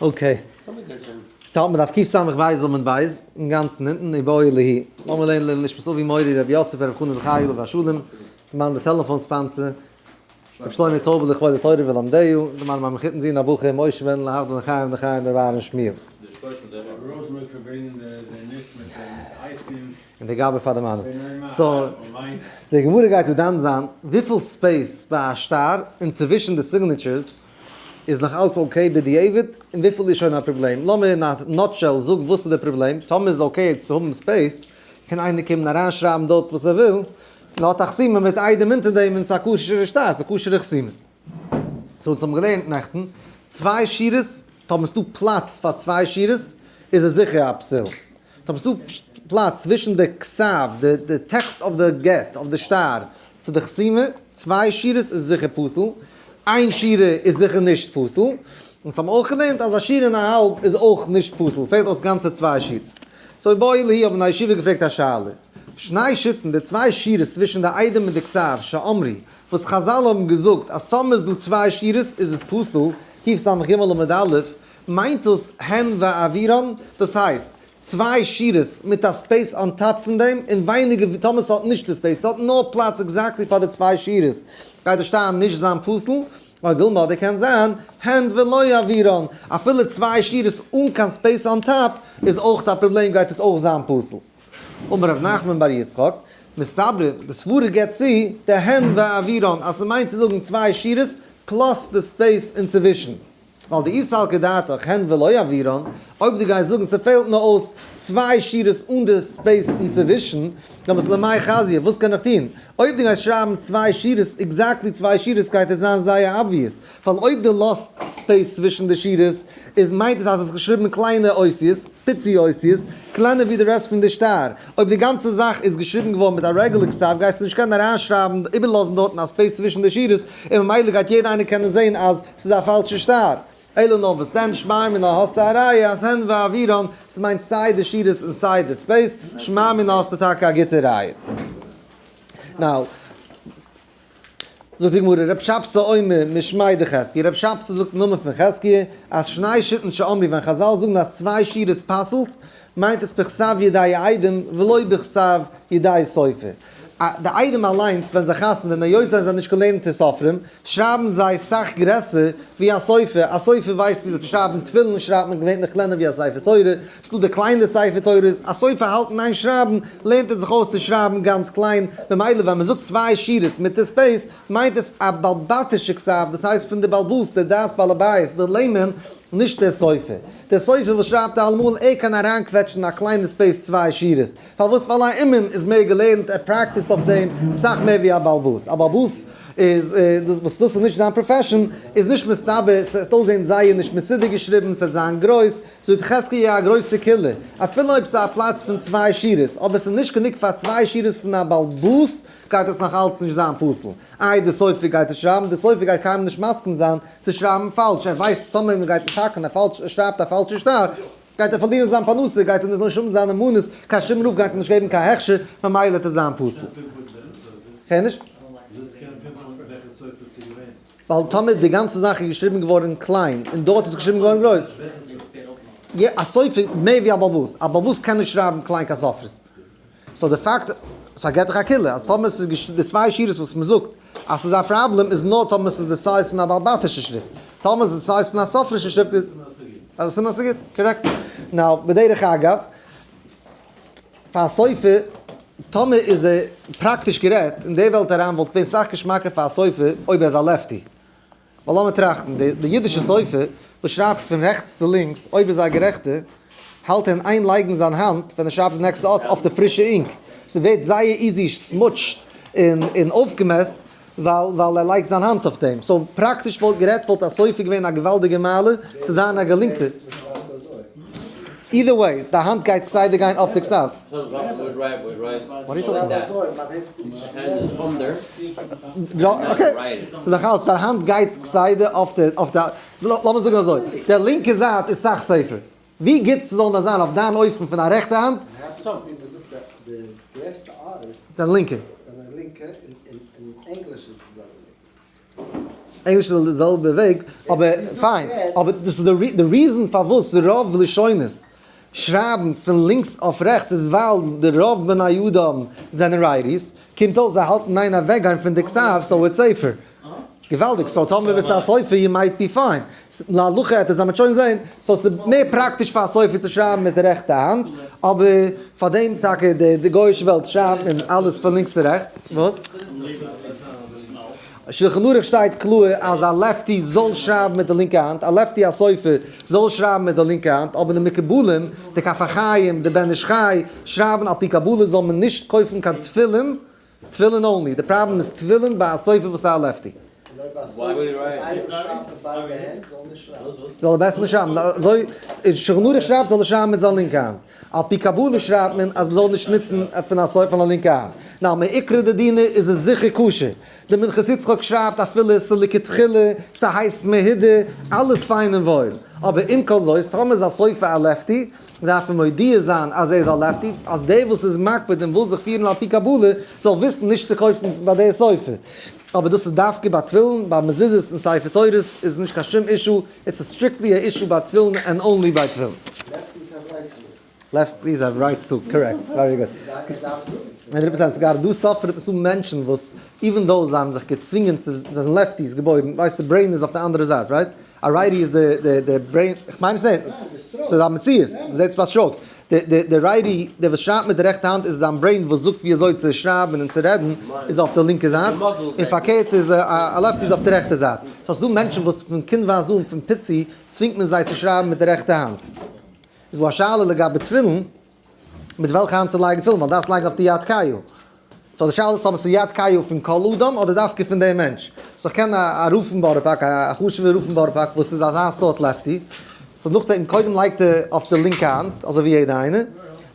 Okay. ס'האלט מען דף קס"ב עמוד ב', אינגאנצן אונטן, איבעיא להו. לאמיר לערנען לעילוי נשמת אבי מורי רבי יוסף ברב חנא זכריה עליו השלום, דערמאן די טעלעפאן sponsor, רבי שלמה טויבער לכבוד התורה ולמדיה, דערמאן מיין מחותן זון הבחור משה בן להבדיל לחיים לחיים רבי אהרן שמואל. און די גבאי פאר די מאנען. So, די גמרא גייט דא דן זיין וויפיל space ביי א שטר און צווישן די signatures איז נאך אלץ okay בדיעבד און וויפיל איז שוין א פראבלעם. לאמיר אין א nutshell זאגן וואס איז די פראבלעם. טאמער איז okay צו האבן space קען איינער קומען אריינשרייבן דארט וואס ער וויל און האט א חתימה מיט עדים אונטער דעם און ס'איז א כשר'ע שטר, ס'איז כשר'ע חתימות. So אונז האבן געלערנט נעכטן צוויי שורות, טאמער ס'דא פלאץ פאר צוויי שורות איז עס זיכער א פסול. טאמער ס'דא פלאץ צווישן די כתב, די טעקסט אויף די גט, אויף די שטר, צו די חתימה, צוויי שורות איז זיכער פסול, איין שורה איז זיכער נישט פסול, און ס'האבן אויך געלערנט אז א שורה און א האלב איז אויך נישט פסול, פעלט אויס גאנצע צוויי שורות. So איבעיא להו האבן א ישיבה געפרעגט א שאלה. שני שיטין, די צוויי שורות צווישן די עדים און די כתב, שאמרו, וואס חזל האבן געזאגט אז טאמער איז דא צוויי שורות איז עס פסול, קס"ג עמוד א', מיינט דאס הן ואוירן, דאס הייסט, צוויי שורות מיט א space on top פון דעם, און ווייניגער ווי טאמער ס'האט נישט די space, ס'האט נאר פלאץ exactly פאר די צוויי שורות, גייט די שטר נישט זיין פסול, או דילמא אדער קען זיין, הן ולא אוירן, אפילו צוויי שורות אן קיין space on top איז אויך א פראבלעם גייט עס אויך זיין פסול. אמר ר' נחמן בר יצחק, מסתברא, די סברה גיבט צו, דהן ואוירן, אז ס'מיינט צו זאגן צוויי שורות plus די space אינצווישן. ווייל דאי סלקא דעתך הן ולא אוירן, אויב דו גייסט זאגן ס'פעלט נאר אויס צוויי שורות אן די space אינצווישן, דאמאלס למאי חזיא, וואס קען איך טון? אויב דו גייסט שרייבן צוויי שורות, exactly צוויי שורות גייט עס זיין זייער obvious, ווייל אויב דו לאזט space צווישן די שורות, איז מיינט עס אז האסט געשריבן קליינע אותיות, פיצי אותיות, קלענער ווי די רעסט פון די שטר. אויב די גאנצע זאך איז געשריבן געווארן מיט א רעגולער כתב גייסטו נישט קענען אריינשרייבן, איבערלאזן דארטן א space צווישן די שורות, און ממילא גייט יעדער איינער קענען זען אז ס'איז א פאלשע שטר. אלא נאר וואס דען, שמע מינה האסטו א ראיה אז הן ואוירן, ס'מיינט סיי די שורות און סיי די space, שמע מינה האסטו טאקע א גוטע ראיה. Now, זאגט די גמרא, רב שבתא אומר משמיה דחזקיה, רב שבתא זאגט אין נאמען פון חזקיה, אז שני שיטין שאמרו ווען חזל זאגן אז צוויי שורות פסל'ט, מיינט עס בכתב ידי עדים ולא בכתב ידי סופר. די עדים אליינס ווען זיי חתמ'נען היות זיי זענען נישט געלערנטע סופרים, שרייבן זיי סאך גרעסער ווי א סופר, א סופר ווייסט וויאזוי צו שרייבן, תפילין שרייבט מען געווענליך קלענער ווי א ספר תורה, ס'דא די קליינע ספר תורות, א סופר האלט אין איין שרייבן, לערנט ער זיך אויס צו שרייבן גאנץ קליין, ממילא ווען מ'זאגט צוויי שורות מיט די space, מיינט עס א בעל-בתישע כתב, דאס הייסט פון די בעל הבית, די דעת בעל הבית, די layman, נישט דער סופר. דער סופר וואס שרייבט אלעמאל, ער קען אריינקוועטשן אין א קליינע space צוויי שורות. פארוואס? ווייל א אומן איז מער געלערנט, ער practice ט אויף דעם סאך מער ווי א בעל הבית. א בעל הבית איז דאס וואס דאס איז נישט זיין profession, איז נישט מסתבר, ס'וועט אויסזען זייער נישט מסודר געשריבן, ס'וועט זיין גרויס, זאגט חזקיה א גרויסע קולא, אפילו אויב ס'איז א פלאץ פון צוויי שורות, אבער ס'איז נישט גענוג פאר צוויי שורות פון א בעל הבית, גייט עס נאך אלץ נישט זיין פסול. איי די סופר גייט עס שרייבן? די סופר גייט קיינמאל נישט מסכים זיין צו שרייבן פאלש, ער ווייסט טאמער מ'גייט מתקן א פאלש, ער שרייבט א פאלשע שטר, גייט ער פארלירן זיין פרנסה, גייט ער נישט האבן זיינע מנות, קיין שום רב גייט אים נישט געבן קיין הכשר, ממילא וועט עס זיין פסול. כ'הער נישט. ווייל טאמער די גאנצע זאך איז געשריבן געווארן קליין און דארט איז געשריבן געווארן גרויס. יא, א סופר מער ווי א בעל הבית. א בעל הבית קען נישט שרייבן קליין קיין סופרות. So די פאקט, so געט דאך א קולא אז טאמער ס'איז די צוויי שורות וואס מ'זאגט אז ס'איז א פראבלעם איז נאר טאמער ס'איז די size פון א בעל בתישע שריפט. טאמער ס'איז די size פון א סופרישע שריפט איז. אז סימן ס'גוט, correct. Now, בדרך אגב, פאר א סופר, טאמער איז ער, פראקטיש גערעדט, אין די וועלט אריין וואלט געווען סאך געשמאקער פאר א סופר אויב ער איז א lefty. ווייל לאמיר טראכטן, די אידישע סופר וואס שרייבט פון רעכטס צו לינקס, אויב איז ער א גערעכטער, האלט ער אין איין לייגן זיין האנט ווען ער שרייבט די נעקסטע אות אויף די פרישע ink. ס'ווערט זייער easy smudged און אויפגעמעסט ווייל ער לייגט זיין האנט אויף דעם. So פראקטיש וואלט גערעדט וואלט א סופר געווען א געוואלדיגע מעלה צו זיין א געלינקטער. Either way, די האנט גייט כסדר גיין אויף די כתב. Okay, ס'איז נאך אלץ, די האנט גייט כסדר אויף די, אויף די, לאמיר זאגן אזוי, די לינקע זייט איז סאך safer. ווי גוט ס'זאל נאר זיין אויף דיין אופן פון א רעכטע האנט. זיין לינקע. ענגליש איז די זעלבע וועג, אבער fine, אבער דאס איז די reason פארוואס רוב לשונות שרייבן פון לינקס אויף רעכטס איז ווייל די רוב בני אדם זענען righties, קומט אויס זיי האלטן איין אוועקגיין פון די כתב, so it's safer. געוואלדיג, so טאמער ביסטו א סופר you might be fine. להלכה עט עס זיין מ'וועט שוין זעהן, so ס'איז מער פראקטיש פאר א סופר צו שרייבן מיט די רעכטע האנט, אבער פאר דעם טאקע די גוי'אישע וועלט שרייבט מען אלעס פון לינקס צו רעכטס. וואס? שלחן ערוך שטייט קלאר אז א lefty זאל שרייבן מיט די לינקע האנט, א lefty א סופר זאל שרייבן מיט די לינקע האנט, אבער די מקובלים, די כף החיים, די בן איש חי, שרייבן על פי קבלה זאל מען נישט קויפן קיין תפילין, תפילין only, די פראבלעם איז תפילין ביי א סופר וואס איז א lefty. זאל ער בעסער נישט שרייבן, אזוי אין שלחן ערוך שרייבט זאל ער שרייבן מיט זיין לינקע האנט, על פי קבלה שרייבט מען אז מ'זאל נישט נוצן פון א סופר פון א לינקע האנט, now מעיקרא דדינא איז עס זיכער כשר, די מנחת יצחק שרייבט אפילו ס'לכתחילה, ס'הייסט מהודר, אלעס פיין און וואויל, אבער עם כל זאת טאמער איז א סופר א lefty, דארף מען מודיע זיין אז ער איז א lefty, אז דער וואס איז מקפיד און וויל זיך פירן על פי קבלה זאל וויסן נישט צו קויפן ביי דער סופר. אבער דאס איז דווקא ביי תפילין, ביי מזוזות און ספר תורות איז נישט קיין שום issue, it's strictly א issue ביי תפילין and only ביי תפילין. Lefties have rights too. Lefties have rights too, correct, very good. 100%, ס'גאר דא suffer עפעס אן מענטשן וואס even though זיי האבן זיך געצווינגען צו, זיי זענען lefties געבוירן, ווייסט די brain איז אויף די אנדערע זייט, right? א righty איז די די די brain, איך מיין עס נישט, ס'איז א מציאות, מ'זעט עס ביי strokes, די די די righty, דער וואס שרייבט מיט די רעכטע האנט איז זיין brain וואס זאגט ווי אזוי צו שרייבן און צו רעדן איז אויף די לינקע זייט, און פארקערט איז א lefty איז אויף די רעכטע זייט. so ס'דא מענטשן וואס פון קינדווייז אן פון פיצי צווינגט מען זיי צו שרייבן מיט די רעכטע האנט. איז דא א שאלה לגבי תפילין, מיט וועלכע האנט צו לייגן תפילין, ווייל דארפסט לייגן אויף די יד כהה. so די שאלה איז אויב עס איז יד כהה פון כל אדם אדער דווקא פון דעם מענטש. so איך קען א רב פון בארא פארק, א חשוב'ער רב פון בארא פארק וואס איז אזא סארט lefty. so נאכדעם, קודם לייגט ער אויף די לינקע האנט, אזוי ווי יעדער איינער.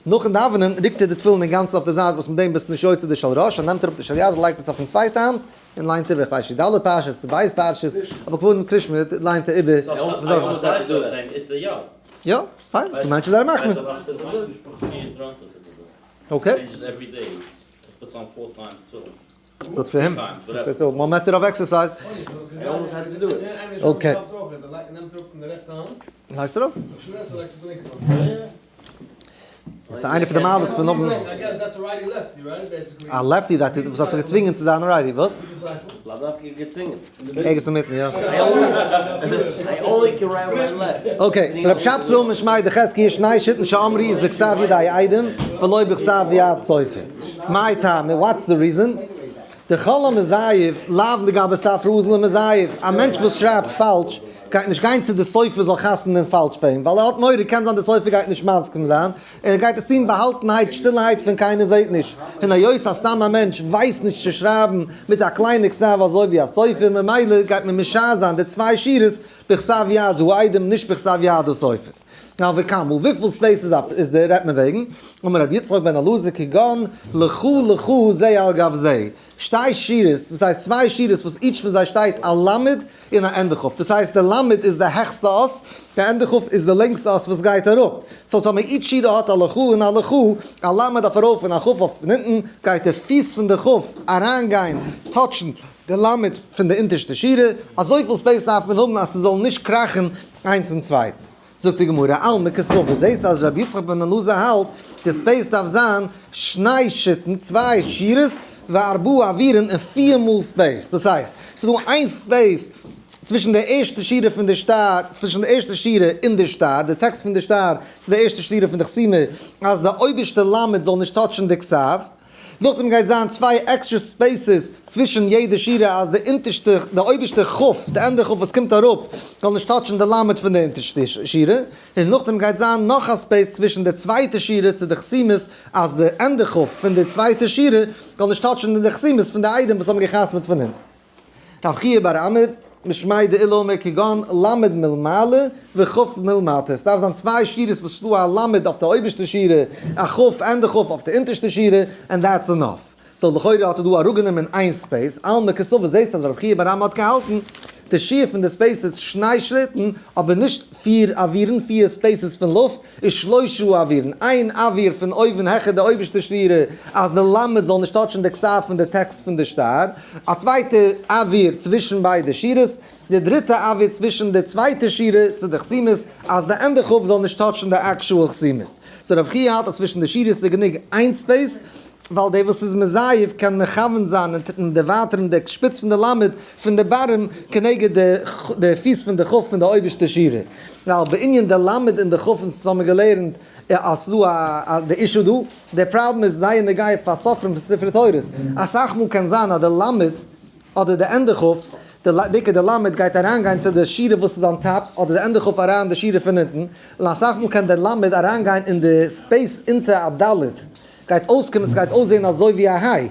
נאכן דאווענען רוקט ער די תפילין אינגאנצן אויף די זייט וואס מיט דעם ביסטו נישט יוצא די של ראש, ער נעמט אראפ די של יד און לייגט עס אויפן צווייטע האנט, און ליינט איבער, איך ווייס נישט די ד' פרשות צו ב' פרשות, אבער קודם קרישמע ליינט ער איבער. יא, פיין, ס'איז מענטשן זייער מחמיר. Okay. Good for him. It's one method of exercise. Okay. לייגסט אראפ? דאס איז איינע פון די מעלות פון האבן א lefty that וואס האט זיך געצווינגען צו זיין righty, וואס? לאו דווקא געצווינגען. ערגעץ אינמיטן, יא. Okay, so רב שבתי אמר משמיה דחזקיה שני שיטין שאמרו איז בכתב ידי עדים ולא בכתב יד סופר. מאי טעמא, what's the reason? דכל המזייף לאו לגבי ספרא אזל ומזייף, א מענטש וואס שרייבט פאלש גייט נישט גיין צו די סופר זאל חתמ'נען פאלש פאר אים, ווייל ער האט מורא קען זיין די סופר גייט נישט מסכים זיין, און ער גייט עס טון באהאלטענהייט שטילערהייט פון קיינער זעט נישט, און היות א סתם א מענטש ווייסט נישט צו שרייבן מיט א קליינע כתב אזוי ווי א סופר ממילא גייט מען משער זיין די צוויי שורות בכתב יד העדים נישט בכתב יד הסופר. Now וכמה, וויפיל spaces איז די רעדט מען וועגן? אמר רבי יצחק בן אלעזר כגון לכו לכו זה על גב זה, שתי שורות, וואס הייסט צוויי שורות וואס each פון זיי שטייט א למד און א ענדע כף, דאס הייסט די למד איז די העכסטע אות, די ענדע כף איז די לענגסטע אות וואס גייט אראפ, so טאמער each שורה האט א לכו און א לכו, א למד אויף ארויף און א כף אויף אונטן, גייט די פיס פון די כף אריינגיין touch ן די למד פון די אונטערשטע שורה, אזויפיל space דארף מען האבן אז ס'זאל נישט קראכן איינס אין צווייטן. זאגט די גמרא, אלמא קסבר, זעסט אז רבי יצחק בן אלעזר האלט די space דארף זיין שני שיטין, צוויי שורות, וארבעה אוירין און פיר מאל space, דאס הייסט, ס'איז דא איין space צווישן די ערשטע שורה פון די שטר, צווישן די ערשטע שורה אין די שטר, די טעקסט פון די שטר, צו די ערשטע שורה פון די חתימה, אז די אויבערשטע למד זאל נישט touch ן די כתב. נאכדעם גייט זיין צוויי עקסטרע spaces צווישן יעדע שורה אז די אונטערשטע, די אויבערשטע כ', די ענדע כ' וואס קומט אראפ, זאל נישט touch ן די למד פון די אונטערשטע שורה, און נאכדעם גייט זיין נאך א space צווישן די צווייטע שורה צו די חתימות אז די ענדע כ' פון די צווייטע שורה זאל נישט touch ן די חתימות פון די עדים וואס האבן געחתמעט פון אונטן. רב חייא בר אמי, משמיה דעולא אמר כגון למד מלמעלה וכ' מלמטה, עס דארף זיין צוויי שורות וואס ס'דא א למד אויף די אויבערשטע שורה, א כ' ענדע כ' אויף די אונטערשטע שורה, and that's enough. So לכאורה האט ער דא אראפגענומען איין space, אלמא קסבר זעסט אז רב חייא בר אמי האט געהאלטן די שיעור פון די space איז שני שליטן, אבער נישט פיר אווירן, פיר spaces פון לופט, איז שלושה אווירן, איין אוויר פון אויבן העכער די אויבערשטע שורה, אז די למד זאל נישט touch ן די כתב פון די טעקסט פון די שטר, א צווייטע אוויר צווישן ביידע שורות, די דריטע אוויר צווישן די צווייטע שורה צו די חתימות, אז די ענדע כ' זאל נישט touch ן די actual חתימות. so רב חייא האלט אז צווישן די שורות איז גענוג איין space, ווייל דער וואס איז מזייף קען מכוון זיין און דערווייטערן די שפיץ פון די למד פון די bottom כנגד די פיס פון די כ' פון די אויבערשטע שורה. ווייל בענין די למד און די כ' אונז האבן געלערנט אז ס'דא א די issue דא, די פראבלעם איז זייער נוגע פאר סופרים פון ספרי תורות. אסאך מאל קען זיין אז די למד אדער די ענדע כ', די בעיקר די למד גייט אריינגיין צו די שורה וואס איז on top, אדער די ענדע כ' אריין די שורה פון אונטן, און אסאך מאל קען די למד אריינגיין אין די space אונטער א ד', גייט אויסקומען ס'גייט אויסזעהן אזוי ווי א היי.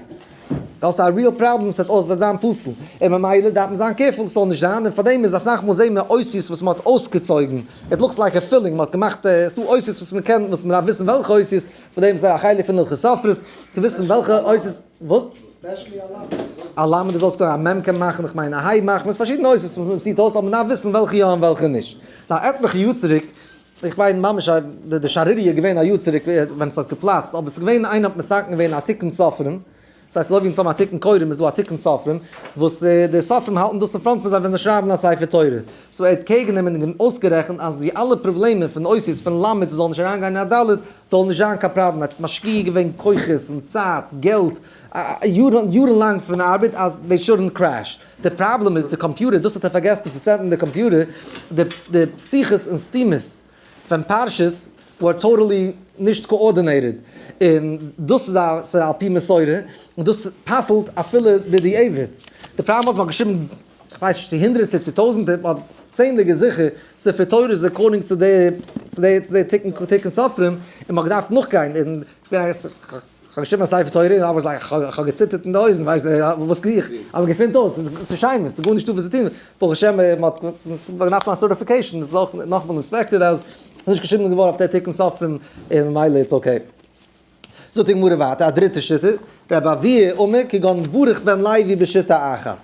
דו האסט א real פראבלעם ס'וועט אויס זיין פסול. און ממילא דארף מען זיין careful ס'זאל נישט זיין, און פארדעם איז אסאך מאל זעהן מיר אותיות וואס מ'האט אויסגעצויגן, it looks like a filling, מ'האט געמאכט, ס'דא אותיות וואס מ'קען, וואס מ'דארף וויסן וועלכע אותיות, פארדעם איז א חלק פון הלכות סופרות, צו וויסן וועלכע אותיות, וואס? א למד איז אויסגעצויגן, א מ' קען מאכן, איך מיין א היי מאכט מען, ס'איז פארשידענע אותיות וואס מ'ציט אויס, אבער מ'דארף וויסן וועלכע יא און וועלכע נישט. נאר עטליכע יאר צוריק איך מיין ממש א די שערוריה איז געווען א יאר צוריק ווען עס האט געפלאצט, אבער עס איז געווען איינער האט מתקן געווען א תיקון סופרים, דאס הייסט אזוי ווי אונז האבן א תיקון קוראים איז דא א תיקון סופרים, וואס די סופרים האלטן דאס אין front פון זיי ווען זיי שרייבן א ספר תורה, so ער האט קעגן אים אויסגערעכנט אז די אלע פראבלעמען פון אותיות פון למד זאל נישט אריינגיין אין א ד' זאל נישט זיין קיין פראבלעם, ער האט משקיע געווען כוחות און צייט, געלט, יארן יארן לאנג פון ארבעט אז they shouldn't crash. די פראבלעם איז די קאמפיוטער, דאס האט ער פארגעסן צו set ן די קאמפיוטער, די די פתיחות און סתימות פון פרשות were totally נישט coordinated, און דאס איז א ס'איז על פי מסורה, און דאס פסל'ט אפילו בדיעבד. די פראבלעם איז מ'האט געשריבן כ'ווייס נישט צו הונדרעטער צו טויזענטער, אבער צענדליגער זיכער, ספר תורות according צו די צו די צו די תיקון תיקון סופרים, און מ'האט געדארפט נאכגיין, און כ'האב געשריבן א ספר תורה און I was like, כ'האב געציטערט אין די הויזן, ווייסט וואס קריג איך? אבער געפינט אויס, ס'איז שיין, ס'איז גארנישט דא וואס צו טון, ברוך השם מ'האט געדארפט מאכן certification, ס'איז נאכאמאל inspected אז ס'איז נישט געשריבן געווארן אויף די תיקון סופרים און ממילא it's okay. זאגט די גמרא ווייטער א דריטע שיטה, רבי אבהו אומר כגון ברוך בן לוי בשיטה אחת,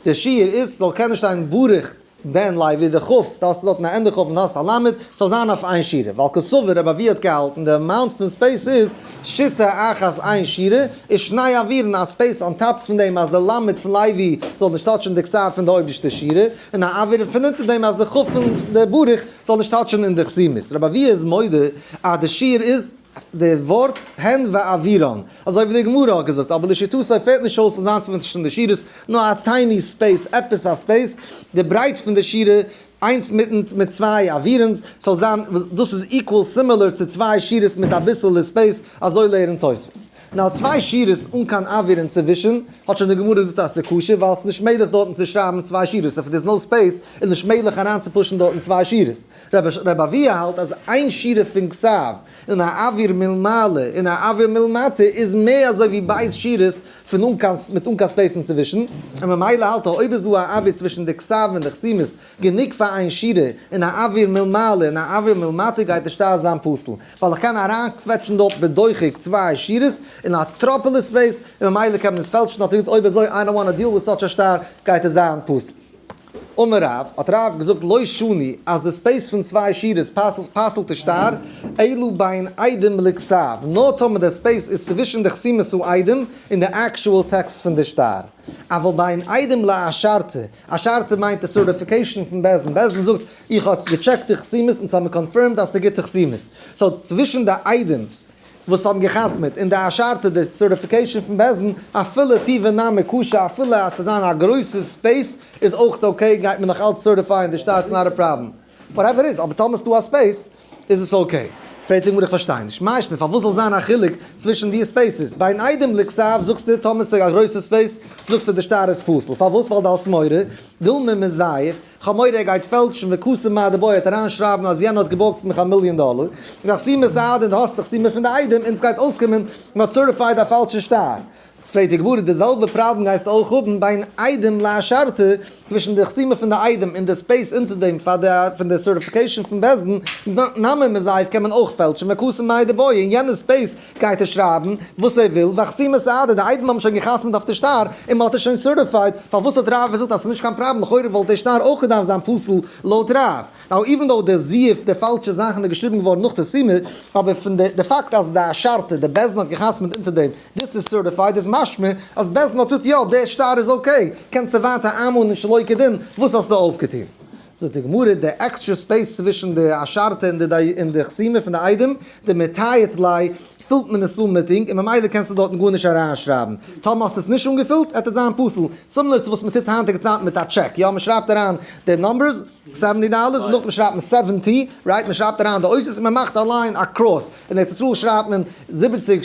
די שיעור איז ס'זאל קענען שטיין ברוך בן לוי די כ', דו האסט דארטן א ענדע כ' און דו האסט א למד, ס'זאל זיין אויף איין שורה, ווייל קסבר רבי אבהו האט געהאלטן די amount פון space איז שיטה אחת איין שורה, איז שני אווירן א space on top פון דעם אז די למד פון לוי זאל נישט touch ן די כתב פון די אויבערשטע שורה, און א אוויר פון אונטער דעם אז די כ' פון די ברוך זאל נישט touch ן אין די חתימות. רבי אבהו איז מודה אז די שיעור איז. די ווארט הן ואווירן, אזוי ווי די גמרא האט געזאגט, אבער לשיטתו פעלט נישט אויס צו זיין צווישן די שורות, נאר א tiny space, עפעס א space, די ברייט פון די שורה, איינס מיטן מיט צוויי אווירנס, ס'זאל זיין, דאס איז equal similar צו צוויי שורות מיט אביסעלע space, אזוי לערנט תוספות. נאר צוויי שורות אן קיין אוויר אינצווישן, האט שוין די גמרא געזאגט אז ס'איז כשר, ווייל ס'איז נישט מעגליך דארטן צו שרייבן צוויי שורות, if there's no space איז נישט מעגליך אריינצו push ן דארטן צוויי שורות. רבי אבהו האלט אז איין שורה פון כתב און א אוויר מלמעלה און א אוויר מלמטה איז מער אזוי ווי בית שורות פון אן קיין מיט אן קיין space אינצווישן, און ממילא האלט ער אויב איז דא א אוויר צווישן די כתב און די חתימות גענוג פאר איין שורה און א אוויר מלמעלה און א אוויר מלמטה גייט די שטר זיין פסול ווייל איך קען אריינקוועטשן דארט בדוחק צוויי שורות אין א טראפעלע space און ממילא קען מען עס פעלטשן האט ער געזאגט אויב אזוי I don't wanna deal with such א שטר גייט עס זיין פסול. אמר רב, האט רב געזאגט לא שנו אז די space פון צוויי שורות פסל'ט די שטר, אלא בין עדים לכתב, נאר טאמער די space איז צווישן די חתימות העדים און די actual טעקסט פון די שטר. אבל בין עדים לאשרתא, אשרתא מיינט די certification פון בית דין, בית דין זאגט איך האב געטשעקט די חתימות און ס'האט מיר confirmed אז ס'איז גוטע חתימות, so צווישן די עדים וואס האבן געחתמעט און די אשרתא די certification פון בית דין, אפילו טובא נמי קשי אפילו אז ס'זאל זיין א גרויסע space איז אויך okay גייט מען נאך אלץ certify ען די שטר it's not a problem whatever איז אבער טאמער ס'דא א space איז עס okay. פרעגט די גמרא איך פארשטיי נישט מאי שנא פארוואס זאל זיין א חילוק צווישן די spaces בין עדים לכתב זאגסטו טאמער ס'איז א גרויסע space זאגסטו די שטר איז פסול פארוואס ווייל דו האסט מורא דילמא מזייף כ'האב מורא ער גייט פעלטשן וכתב מאי דבעי וועט אריינשרייבן אז יענער האט געבארגט פון מיך א מיליאן דאלער, וחתימת העדים און דו האסט די חתימה פון די עדים און סגייט אויסקומען מ'האט certified א פאלשע שטר. פרעגט די גמרא, די זעלבע פראבלעם גייסטו אויך האבן בין עדים לאשרתא, צווישן די חתימה פון די עדים און די space אונטער דעם פאר די פון די certification פון בית דין, נמי מזייף קען מען אויך פעלטשן, וכתב מאי דבעי, אין יענע space גייט ער שרייבן וואס ער וויל, והחתימה סהדי, די עדים האבן שוין געחתמ'ט אויף די שטר און מען האט עס שוין certified, פארוואס האט רב געזאגט אז ס'איז נישט קיין פראבלעם, לכאורה וואלט די שטר אויך געדארפט זיין פסול לויט רב. Now even though די זיוף, די פאלשע זאכן איז געשריבן געווארן נאך די חתימה, אבער פון די פאקט אז די אשרתא, די בית דין האט געחתמ'ט אונטער דעם, דאס איז certified, איז משמע אז בית דין האט געזאגט יא, די שטר איז okay, קענסטו ווייטער איינמאנען שלא כדין, וואס האסטו אויפגעטון? זאגט די גמרא, די extra space צווישן די אשרתא און די חתימה פון די עדים, דמיטייט ליה, פילט מען עס אן מיט ink, און ממילא קענסטו דארטן גארנישט אריינשרייבן. טאמער האסטו עס נישט אנגעפילט, וועט עס זיין פסול. Similar צו וואס מען טוט היינטיגע צייטן מיט א טשעק, יא, מען שרייבט אריין די numbers, $70, און נאכדעם שרייבט מען 70, right? מען שרייבט אריין די אותיות און מען מאכט א line across. אין ארץ ישראל שרייבט מען 70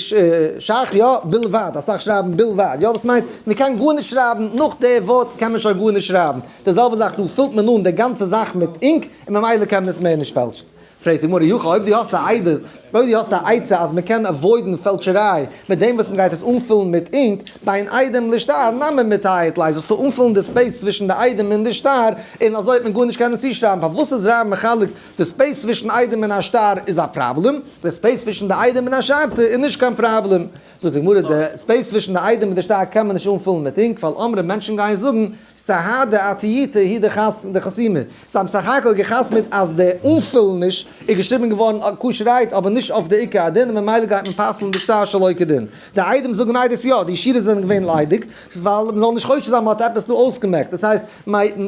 ש"ך, יא, בלבד, אסאך שרייבן בלבד, יא, דאס מיינט מען קען גארנישט שרייבן, נאך די ווארט קען מען שוין גארנישט שרייבן. די זעלבע זאך דא, פילט מען אן די גאנצע זאך מיט ink, און ממילא קען מען עס מער נישט פעלשן. פרעגט די גמרא, אי הכי, אויב דו האסט א idea, אויב דו האסט א עצה אז מען קען avoid ן פעלטשעריי מיט דעם וואס מען גייט עס אנפילן מיט ink, בין עדים לשטר נמי מיטייט ליה, זאלסטו אנפילן די space צווישן די עדים און די שטר, און אזוי וועט מען גארנישט קענען צושרייבן. פארוואס איז רב מחלק די space צווישן עדים און א שטר איז א פראבלעם, די space צווישן די עדים און אשרתא איז נישט קיין פראבלעם? זאגט די גמרא, די space צווישן די עדים און די שטר קען מען נישט אנפילן מיט ink, ווייל אמרי מענטשן גייען זאגן, סהדי אטייטא הוא דחתימא, זיי האבן סך הכל געחתמעט אז די אנפילעניש איז געשריבן געווארן כשר'הייט אבער נישט אויף די עיקר הדין און ממילא גייט מען פסל'ן די שטר שלא כדין. די עדים זאגן עדות יא, די שורות זענען געווען ליידיג, ווייל מ'זאל נישט חושש זיין מ'האט עפעס דא אויסגעמעקט, דאס הייסט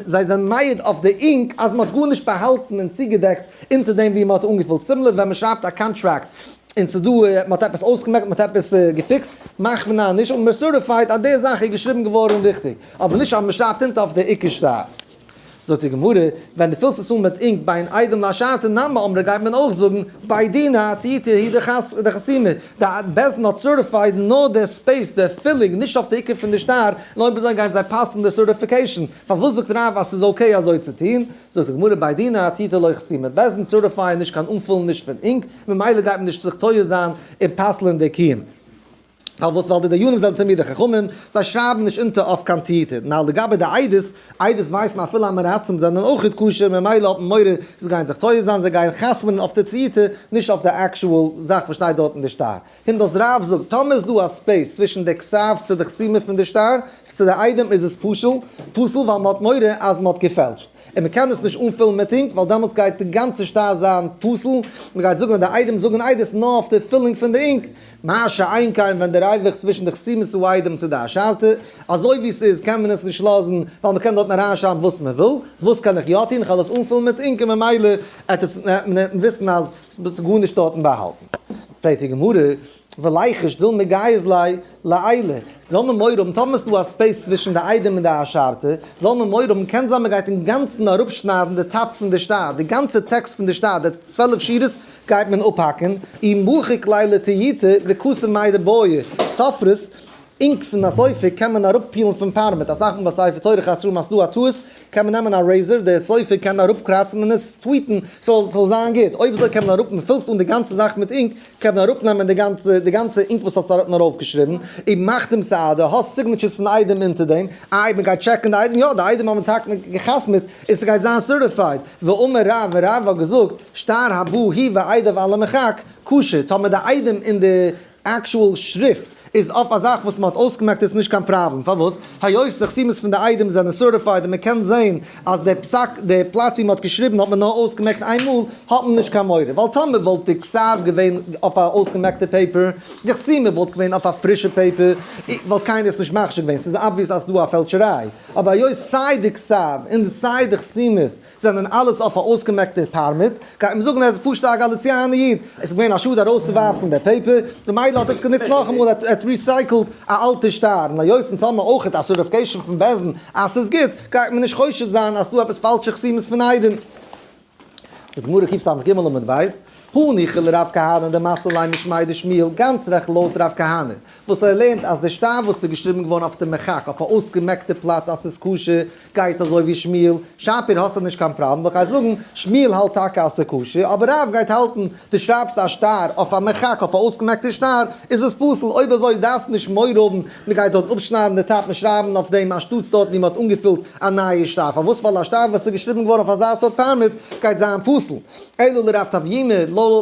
זיי זענען מעיד אויף די ink אז מ'האט גארנישט באהאלטן און צוגעדעקט אונטער דעם ווי מ'האט אנגעפילט, similar ווען מ'שרייבט א קאנטראקט און ס'איז דא, מ'האט עפעס אויסגעמעקט, מ'האט עפעס געפיקסט, מאכט מען א נישט און מ'איז certified אז די זאך איז געשריבן געווארן ריכטיג, אבער נישט אז מ'שרייבט אונטער אויף די עיקר שטר. זאגט די גמרא, ווען דו פילסט עס אן מיט ink בין עדים לאשרתא נמי אמרי גייט מען אויך זאגן בי דינא אטייטא הוא דחתימא, די בית דין האט certified נאר די space, די filling, נישט אויף די עיקר פון די שטר, און אויב אזוי גייען זיי פסל'ן די certification, פארוואס זאגט רב אז ס'איז okay אזוי צו טון? זאגט די גמרא בי דינא אטייטא לא חתימא, בית דין certify ען נישט קיין אנפילן נישט פון ink, ממילא גייט מען נישט זיך טועה זיין און פסל'ען די קיום. פארוואס? ווייל די דיינים זענען תלמידי חכמים, זיי שרייבן נישט אונטער אויף קיין טיוטה. נאר לגבי די עדות, עדות ווייסט מען אפילו עם הארצים זענען אויכעט כשר, ממילא האט מען מורא זיי גייען זיך טועה זיין, זיי גייען חתמ'נען אויף די טיוטה, נישט אויף די actual זאך וואס שטייט דארט אין די שטר. קומט אויס רב זאגט, טאמער איז דא א space צווישן די כתב צו די חתימה פון די שטר, צו די עדים איז עס פסול, פסול ווייל מען האט מורא אז מען האט געפעלשט. און מען קען עס נישט אנפילן מיט ink ווייל דעמאלטס גייט די גאנצע שטר זיין פסול, מען גייט זאגן אז די עדים זאגן עדות נאר אויף די filling פון די ink, מה שאין כן ווען די ריווח צווישן די חתימת העדים צו די אשרתא, אזוי ווי ס'איז קען מען עס נישט לאזן ווייל מען קען דארטן אריינשרייבן וואס מען וויל, וואס קען איך יא טון? איך וועל עס אנפילן מיט ink און ממילא עט עס מען וויסן אז ס'איז גארנישט דארטן באהאלטן. פרעגט די גמרא, וליחוש דילמא גייז ליה לעילא, זאל מען מורא האבן טאמער ס'דא א space צווישן די עדים און די אשרתא, זאל מען מורא האבן קען זיין מ'גייט אינגאנצן אראפשניידן די top פון די שטר, די גאנצע טעקסט פון די שטר, די 12 שורות גייט מען אפהאקן, אי מחיק ליה לטייטא וכתב מאי דבעי, ספרות, ink פון א סופר קען מען אראפפילן פון פארמעט, אסאך מאל ביי ספר תורה חס ושלום אז ס'דא א טעות קען מען נעמען א razor, דער סופר קען אראפקראצן און עס טוויטן ס'זאל זיין גוט, אויב אזוי קען מען אראפ, מ'פילסט אן די גאנצע זאך מיט ink, קען מען אראפנעמען די גאנצע די גאנצע ink וואס האסט אראפ ארויפגעשריבן, און מאך דעם סדר, האסט signatures פון עדים אונטער דעם, איי מען גייט טשעקן די עדים, יא די עדים האבן טאקע געחתמעט און ס'גייט זיין certified, ואמר רב, און רב האט געזאגט, שטר הבא הוא ועדיו על המחק, כשר, טאמער די עדים און די actual שריפט איז אויף א זאך וואס מען האט אויסגעמעקט איז נישט קיין פראבלעם, פארוואס? היות די חתימות פון די עדים זענען certified און מען קען זעהן אז די פסק די פלאץ ווי מען האט געשריבן האט מען נאר אויסגעמעקט איין מאל, האט מען נישט קיין מורא, ווייל טאמער וואלט די כתב געווען אויף א אויסגעמעקטע paper, די חתימה וואלט געווען אויף א פרישע paper, וואלט קיינער עס נישט מחשיב געווען, ס'איז obvious אז ס'איז דא א פעלטשעריי, אבער היות סיי די כתב און סיי די חתימות זענען אלעס אויף א אויסגעמעקטע פארמעט, גייט מען זאגן ער איז פשוט א גאליציאנער איד, עס איז געווען א שאד ארויסצואווארפן די paper, ממילא האט ער עס גענוצט נאכאמאל, ער האט recycled א אלטע שטר, און היות אונז האבן אויך א certification פון בית דין אז ס'איז גוט, גייט מען נישט חושש זיין אז ס'דא עפעס פאלשע חתימות פון עדים. זאגט די גמרא קס"ג עמוד ב'. הניחא לרב כהנא דמתני ליה משמיה דשמואל, גאנץ רעכט לויט רב כהנא, וואס ער לערנט אז די שטר וואס איז געשריבן געווארן אויף די מחק אויף א אויסגעמעקטע פלאץ אז ס'איז כשר, גייט אזוי ווי שמואל, שפיר האסטו נישט קיין פראבלעם, ווייל כ'גיי זאגן, שמואל האלט טאקע אז ס'איז כשר, אבער רב גייט האלטן, דו שרייבסט א שטר אויף א מחק אויף א אויסגעמעקטע שטר, איז עס פסול, אויב אזוי דארפסטו נישט מורא האבן, מ'גייט דארט אפשניידן די top און שרייבן אויף דעם אנשטאטס דארט ווי מ'האט אנגעפילט א נייע שטר, פארוואס? ווייל א שטר וואס איז געשריבן געווארן אויף אזא סארט פארמעט גייט זיין פסול. אלא לרב טביומי,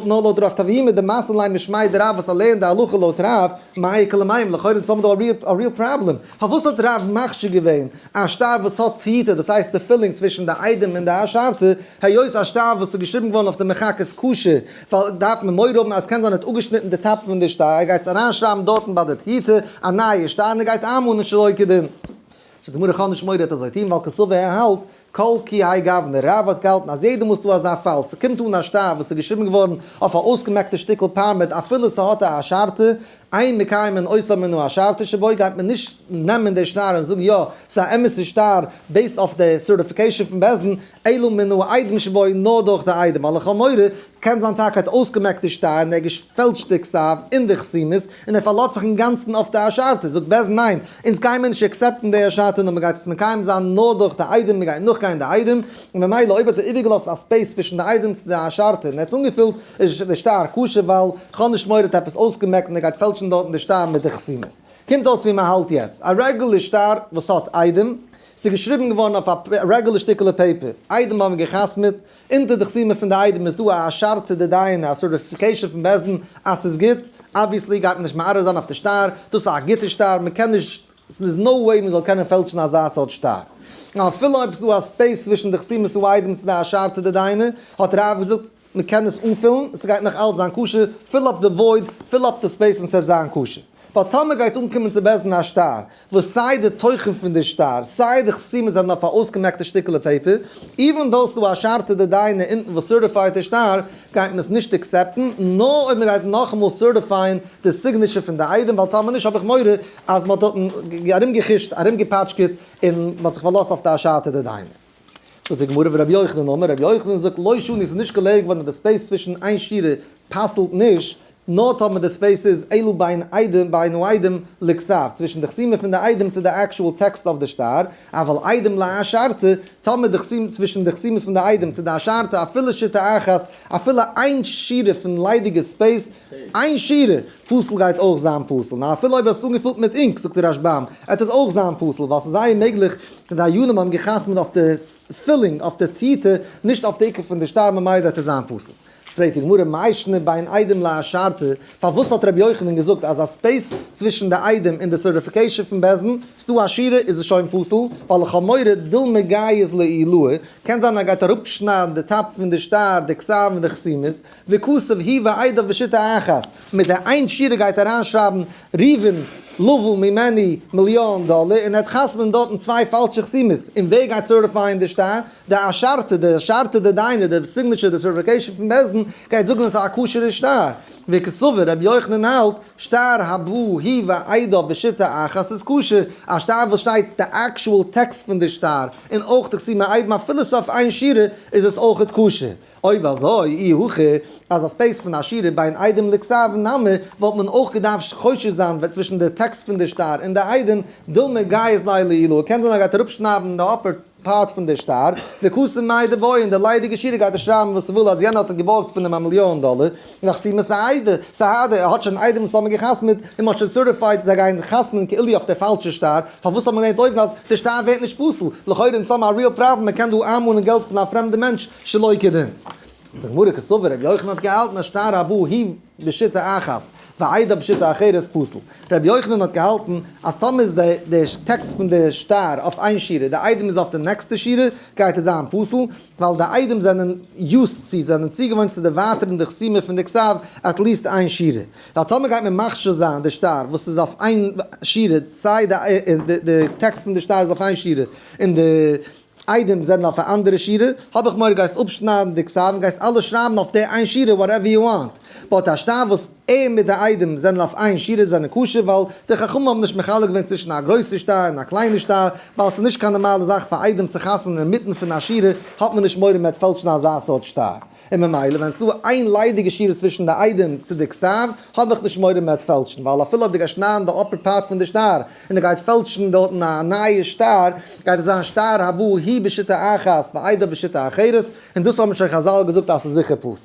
נאר לויט רב טביומי דמתני ליה משמיה דרב וואס ער לערנט די הלכה לויט רב, מאי איכא למימר, לכאורה אונז האבן דא א real פראבלעם, פארוואס האט רב מכשיר געווען א שטר וואס האט טיוטא, דאס הייסט די filling צווישן די עדים און די אשרתא, היות א שטר וואס איז געשריבן געווארן אויף די מחק איז כשר, ווייל דארף מען מורא האבן אז קען זיין ער האט אפגעשניטן די top פון די שטר, ער גייט עס אריינשרייבן דארטן ביי די טיוטא א נייע שטר און ער גייט איינמאנען שלא כדין. זאגט די גמרא איך האב נישט מורא ער וועט אזוי טון ווייל קסבר ער האלט כל כי האי גוונא, רב האט געהאלטן אז יעדע מאל ס'דא אזא פאל, ס'קומט אן א שטר וואס איז געשריבן געווארן אויף א אויסגעמעקטע שטיקל פארמעט אפילו ס'האט א אשרתא, אין מקיימין אותה מן האשרתא שבו, גייט מען נישט נעמען די שטר און זאגן יא, ס'איז א אמת'ע שטר based אויף די certification פון בית דין, אלא מן העדים שבו נאר דורך די עדים, ווייל איך האב מורא, קען זיין טאקע ער האט אויסגעמעקט די שטר און ער האט געפעלטשט די כתב און די חתימות, און ער פארלאזט זיך אינגאנצן אויף די אשרתא, זאגט בית דין ניין, אונז גיימיר נישט accept ן די אשרתא נאר מ'גייט עס מקיים זיין נאר דורך די עדים, מ'גייט נאכגיין די עדים, און ממילא אויב האט ער איבערגעלאזט א space צווישן די עדים צו די אשרתא און ער האט עס אנגעפילט איז די שטר כשר ווייל כ'האב נישט מורא ער האט עפעס אויסגעמעקט און ער גייט פעלטשן דארטן די שטר מיט די חתימות. קומט אויס ווי מ'האלט יעצט, א רעגולער שטר וואס האט עדים, ס'איז געשריבן געווארן אויף א רעגולער שטיקעלע paper, עדים האבן גע'חתמ'עט, אונטער די חתימה פון די עדים איז דא א אשרתא דדייני, א certification פון בית דין אז ס'איז גוט, obviously גייט מען נישט מערער זיין אויף די שטר, דאס איז א גוטע שטר, מ'קען נישט, ס'איז no way מ'זאל קענען פעלטשן אזא סארט שטר. נאר אפילו אויב ס'איז דא א space צווישן די חתימות העדים צו די אשרתא דדייני, האט רב געזאגט, מ'קען עס אנפילן, ס'גייט נאך אלץ זיין כשר, fill up די void, fill up די space און ס'וועט זיין כשר. ווייל טאמער גייט אנקומען צו בית דין א שטר, וואס סיי די תוכן פון די שטר, סיי די חתימות זענען אויף א אויסגעמעקטע שטיקעלע paper, even though ס'דא אשרתא דדייני אונטן וואס certify ט די שטר, גייט מען עס נישט accept ן, נאר אויב מ'גייט נאכאמאל certify ען די signature פון די עדים, ווייל טאמער נישט האב איך מורא אז מ'האט דארטן ארומגעחושט, ארומגעפאטשקעט, און מ'האט זיך פארלאזט אויף די אשרתא דדייני. זאגט די גמרא ורבי יוחנן אמר, רבי יוחנן זאגט לא שנו ס'איז נישט געלערנט געווארן אז די space צווישן איין שורה פסל'ט נישט, נאר טאמער די space איז אלא בין עדים בין העדים לכתב, צווישן די חתימה פון די עדים צו די actual text אויף די שטר, אבל עדים לאשרתא, טאמער די חתימה צווישן די חתימות פון די עדים צו די אשרתא אפילו שיטה אחת, אפילו איין שורה פון ליידיגע space, איין שורה, פסול גייט אויך זיין פסול, נאר אפילו אויב עס איז אנגעפילט מיט ink, זאגט די רשב"ם, עט עס אויך זיין פסול, ווייל ס'איז זייער מעגליך די דיינים האבן גע'חתמ'ט אויף די filling, אויף די טיוטא, נישט אויף די עיקר פון די שטר, ממילא וועט עס זיין פסול. פרעגט די גמרא, מאי שנא בין עדים לאשרתא, פארוואס האט רבי יוחנן געזאגט אז א space צווישן די עדים און די certification פון בית דין, ס'דא א שורה, איז עס שוין פסול, ווייל איך האב מורא דילמא גייז לעילאי, קען זיין ער גייט אראפשניידן די top פון די שטר, די כתב און די חתימות, וכתב הוא ועדיו בשיטה אחת, מיט די איין שורה גייט אריין שרייבן ראובן לוה ממני מיליאן דאלער און ער האט חתמ'ן דארטן צוויי פאלשע חתימות, און ווער גייט certify ען די שטר? די אשרתא, די אשרתא דדייני, די signature, די certification פון בית דין גייט זאגן עס איז א כשר'ע שטר, וקסבר רבי יוחנן האלט, שטר הבא הוא ועדיו בשיטה אחת איז כשר, א שטר וואס שטייט די actual text פון די שטר, און אויך די חתימה עדים אפילו ס'אויף איין שורה איז עס אויכעט כשר. אויב אזוי, אי הכי, אז א space פון א שורה בין עדים לכתב נמי, וואלט מען אויך געדארפט חושש זיין ווען צווישן די טעקסט פון די שטר און די עדים, דילמא גייז ליה לעילא, קען זיין ער גייט אראפשניידן די upper part פון די שטר, וכתב מאי דבעי און די ליידיגע שורה גייט ער שרייבן וואס ס'וויל אז יענער האט אים געבארגט פון אים א מיליאן דאלער, און וחתימת אהדדי, סהדי, ער האט שוין עדים וואס האבן גע'חתמ'עט, און מ'האט שוין certified זיי גייען חתמ'ען כאילו אויף די פאלשע שטר, פארוואס האט מען געלערנט אויבן אז די שטר ווערט נישט פסול? לכאורה אונז האבן א real פראבלעם מ'קען דא איינמאנען געלט פון א פרעמדע מענטש שלא כדין. זאגט די גמרא קסבר רבי יוחנן האט געהאלטן אז שטר הבא הוא בשיטה אחת ועדיו בשיטה אחרת פסול. רבי יוחנן האט געהאלטן אז טאמער איז די די טעקסט פון די שטר אויף איין שורה די עדים איז אויף די נעקסטע שורה גייט עס זיין פסול ווייל די עדים זענען used צו זענען צוגעוואוינט צו דערווייטערן די חתימה פון די כתב at least איין שורה. ווייל טאמער גייט מען מכשיר זיין די שטר וואס איז אויף איין שורה סיי די די טעקסט פון די שטר איז אויף איין שורה און די עדים זענען אויף א אנדערע שורה, האב איך מורא גייסט אפשניידן די כתב און גייסט אלעס שרייבן אויף די איין שורה whatever you want, but א שטר וואס ער מיט די עדים זענען אויף איין שורה זענען כשר ווייל די חכמים האבן נישט מחלק געווען צווישן א גרויסע שטר און א קליינע שטר ווייל ס'איז נישט קיין נארמאלע זאך פאר עדים צו חתמ'נען אינמיטן פון א שורה האט מען נישט מורא מ'וועט פעלטשן אזא סארט שטר. און ממילא ווען ס'דא איין ליידיגע שורה צווישן די עדים צו די כתב, האב איך נישט מורא מ'וועט פעלטשן, ווייל אפילו אויב דו גייסט שניידן די upper part פון די שטר, און דו גייט פעלטשן דארטן א נייע שטר, גייט עס זיין שטר הבא הוא בשיטה אחת ועדיו בשיטה אחרת, און דאס האבן שוין חזל געזאגט אז ס'איז זיכער פסול.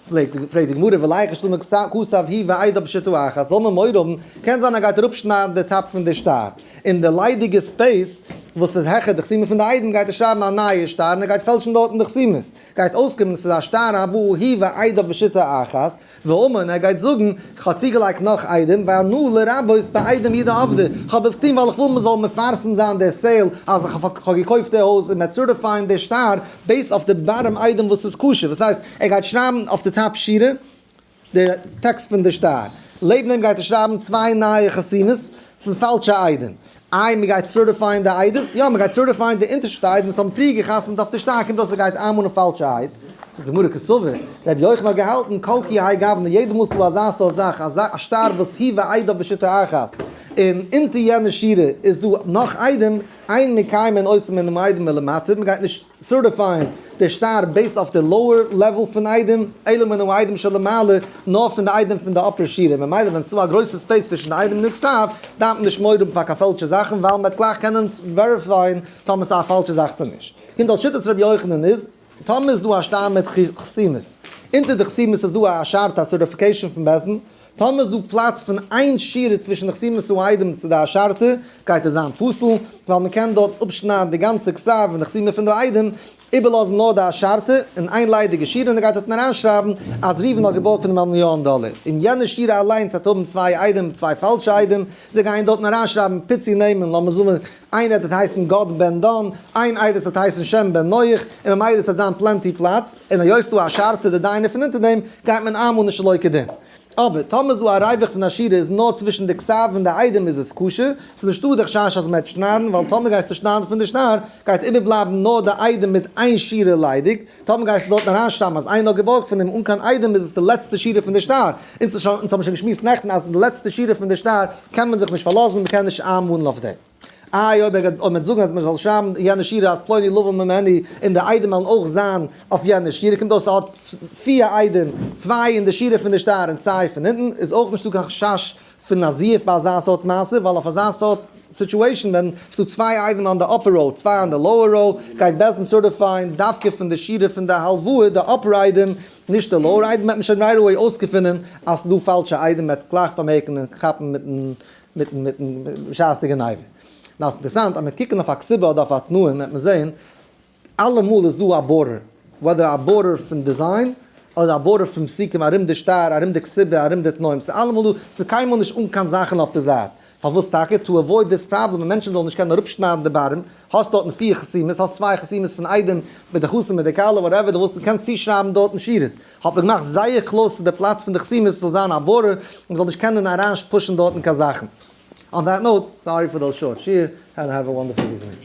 פרעגט די גמרא וליחוש לימא כתב הוא ועדיו בשיטה אחת, זאל מען מורא האבן, קען זיין ער גייט אראפשניידן די top פון די שטר, און די ליידיגע space וואס איז העכער די חתימה פון די עדים גייט ער שרייבן א נייע שטר און ער גייט פעלשן דארטן די חתימות, גייט אויסקומען ס'איז א שטר הבא הוא ועדיו בשיטה אחת, ואמר און ער גייט זאגן, כ'האב צוגעלייגט נאך עדים, ואנא לרבות בעדים הוא דעבדי, כ'האב עס געטון ווייל איך וויל מ'זאל מפרסם זיין די sale אז כ'האב געקויפט די הויז און מ'וועט certify ען די שטר based אויף די bottom עדים וואס איז כשר, וואס הייסט ער גייט שרייבן אויף די top שורה די טעקסט פון די שטר, לעבן דעם גייט ער שרייבן צוויי נייע חתימות פון פאלשע עדים, איי מ'גייט certify ען די עדות? יא מ'גייט certify ען די אונטערשטע עדים וואס האבן פריער געחתמ'ט אויף די שטר, קומט אויס ער גייט איינמאנען פאלשע עד. זאגט די גמרא קסבר, רבי יוחנן האט געהאלטן כל כי האי גוונא יעדע מאל ס'דא אזא סארט זאך אזא א שטר וואס הוא ועדיו בשיטה אחת און אונטער יענע שורה איז דא נאך עדים, אין מקיימין אותה מן העדים מלמטה, מ'גייט נישט certify ען די שטר based אויף די lower level פון עדים, אלא מן העדים שלמעלה, נאר פון די עדים פון די upper שורה, ממילא ווען ס'דא א גרויסע space צווישן די עדים און די כתב, דארף מען נישט מורא האבן פאר קיין פעלטשע זאכן, ווייל מ'וועט גלייך קענען verify ען טאמער ס'איז א פאלשע זאך צו נישט. קומט אויס שיטת רבי יוחנן איז, טאמער איז דא א שטר מיט חתימות, אונטער די חתימות איז דא א אשרתא א certification פון בית דין, טאמער איז דא פלאץ פון איין שורה צווישן די חתימות העדים צו די אשרתא, גייט עס זיין פסול, ווייל מען קען דארט אפשניידן די גאנצע כתב און די חתימה פון די עדים, איבערלאזן נאר די אשרתא און איין ליידיגע שורה און ער גייט דארטן אריינשרייבן אז ראובן האט געבארגט פון אים א מיליאן דאלער, און יענע שורה אליינס וועט האבן צוויי עדים, צוויי פאלשע עדים, זיי גייען דארטן אריינשרייבן פיצי נעמען, לאמיר זאגן איין עד וועט הייסן גד בן דן, איין עדות וועט הייסן שם בן נח, און ממילא עס וועט זיין plenty פלאץ, און היות ס'דא אשרתא דדיינא פון אונטער דעם, גייט מען איינמאנען שלא כדין. אבער טאמער איז דא א ריווח פון א שורה איז נאר צווישן די כתב און די עדים איז עס כשר, ס'איז נישטא די חשש אז מ'וועט שניידן, ווייל טאמער גייסטו שניידן פון די שטר, גייט איבערבלייבן נאר די עדים מיט איין שורה ליידיג, טאמער גייסטו דארטן אריינשרייבן אז איינער האט געבארגט פון אים אן קיין עדים איז עס די לעצטע שורה פון די שטר, אונז האבן שוין געשמועסט נעכטן אז אין די לעצטע שורה פון די שטר קען מען זיך נישט פארלאזן, מען קען נישט איינמאנען אויף דעם. איי אויב ער גייט אויב מען וועט זאגן אז מען זאל שרייבן יענע שורה אז פלוני לוה ממני און די עדים וועלן אויך זיין אויף יענע שורה קומט אויס ס'האט פיר עדים, צוויי אין די שורה פון די שטר און צוויי פון אונטן, איז אויך נישטא קיין חשש פון א זיוף ביי אזא סארט מעשה, ווייל אויף אזא סארט situation ווען ס'דא צוויי עדים on די upper row צוויי on די lower row גייט בית דין certify ען דווקא פון די שורה פון די הלוואה די upper עדים נישט די lower עדים וועט מען שוין right away אויסגעפינען אז ס'דא פאלשע עדים מ'וועט גלייך באמערקן און כאפן מיטן מיטן מיטן בשעת די גניבה. נאר ס'אינטערעסאנט אז מ'וועט קוקן אויף א כתובה אדער אויף א תנאים וועט מען זעהן אלעמאל איז דא א border, whether א border פון design, אדער א border פון פסוקים ארום די שטר, ארום די כתובה, ארום די תנאים, ס'איז אלעמאל דא, ס'איז קיינמאל נישט אן קיין זאכן אויף די זייט. פארוואס טאקע? To avoid this problem, ווען מענטשן זאלן נישט קענען אראפשניידן די bottom, האסט דארטן פיר חתימות, האסט צוויי חתימות פון עדים מיט די חתן מיט די כלה, whatever דו ווילסט, דו קענסט צושרייבן דארטן שורות. האט מען געמאכט זייער close צו די פלאץ פון די חתימות ס'זאל זיין א border, און מ'זאל נישט קענען אריינפושן דארטן קיין זאכן. On that note, sorry for the short שיעור, and have a wonderful evening.